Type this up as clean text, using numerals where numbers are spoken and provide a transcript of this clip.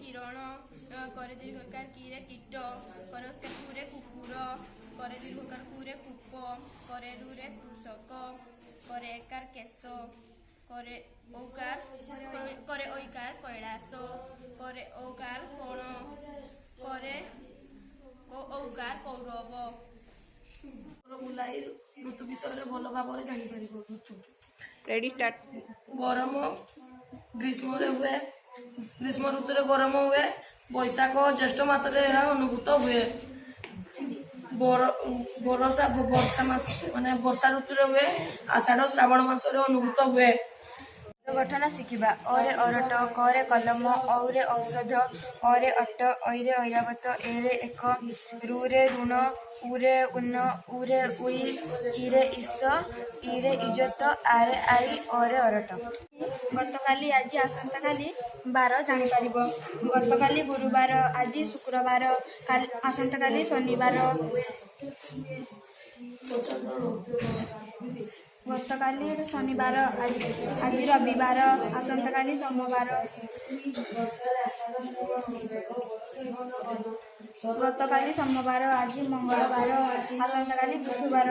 କିରଣ, କରେ ଦୀର୍ଘକାର କିରେ କୀଟ, କରେ ଓସ୍କାର କୁରେ କୁକୁର, କରେ ଦୀର୍ଘକାର କୁରେ କୂପ, କରେ ରୁରେ କୃଷକ, କରେ ଏକାର କେଶ, କରେ ଔକାର କରେ ଐକାର କୈଳାସ, କରେ ଔକାର କୋଣ, କରେ ଔକାର କୌରବ। ବୁଲାଇ ଋତୁ ବିଷୟରେ ଭଲ ଭାବରେ ଜାଣିପାରିବ ଋତୁ। Ready, start. ଗରମ ଗ୍ରୀଷ୍ମରେ ହୁଏ। ଗ୍ରୀଷ୍ମ ଋତୁରେ ଗରମ ହୁଏ। ବୈଶାଖ ଜ୍ୟେଷ୍ଠ ମାସରେ ଏହା ଅନୁଭୂତ ହୁଏ। ବରଷା ବର୍ଷା ମାସ ମାନେ ବର୍ଷା ଋତୁରେ ହୁଏ। ଆଷାଢ଼ ଶ୍ରାବଣ ମାସରେ ଅନୁଭୂତ ହୁଏ। ଗଠନ ଶିଖିବା। ଅରେ ଅରଟ, କରେ କଲମ, ଔରେ ଔଷଧ, ଅରେ ଅଟ, ଐରେ ଐରାବତ, ଏରେ ଏକ, ଋରେ ଋଣ, ଉରେ ଉନ, ଉରେ ଉଇ, ଇରେ ଈଶ, ଈରେ ଇଜତ, ଆରେ ଆଈ, ଅରେ ଅରଟ। ଗତକାଲି, ଆଜି, ଆସନ୍ତାକାଲି ବାର ଜାଣିପାରିବ। ଗତକାଲି ଗୁରୁବାର, ଆଜି ଶୁକ୍ରବାର, ଆସନ୍ତାକାଲି ଶନିବାର। ଗତକାଲି ଶନିବାର, ଆଜି ରବିବାର, ଆସନ୍ତାକାଲି ସୋମବାର। ଗତକାଲି ସୋମବାର, ଆଜି ମଙ୍ଗଳବାର, ଆସନ୍ତାକାଲି ବୁଧବାର।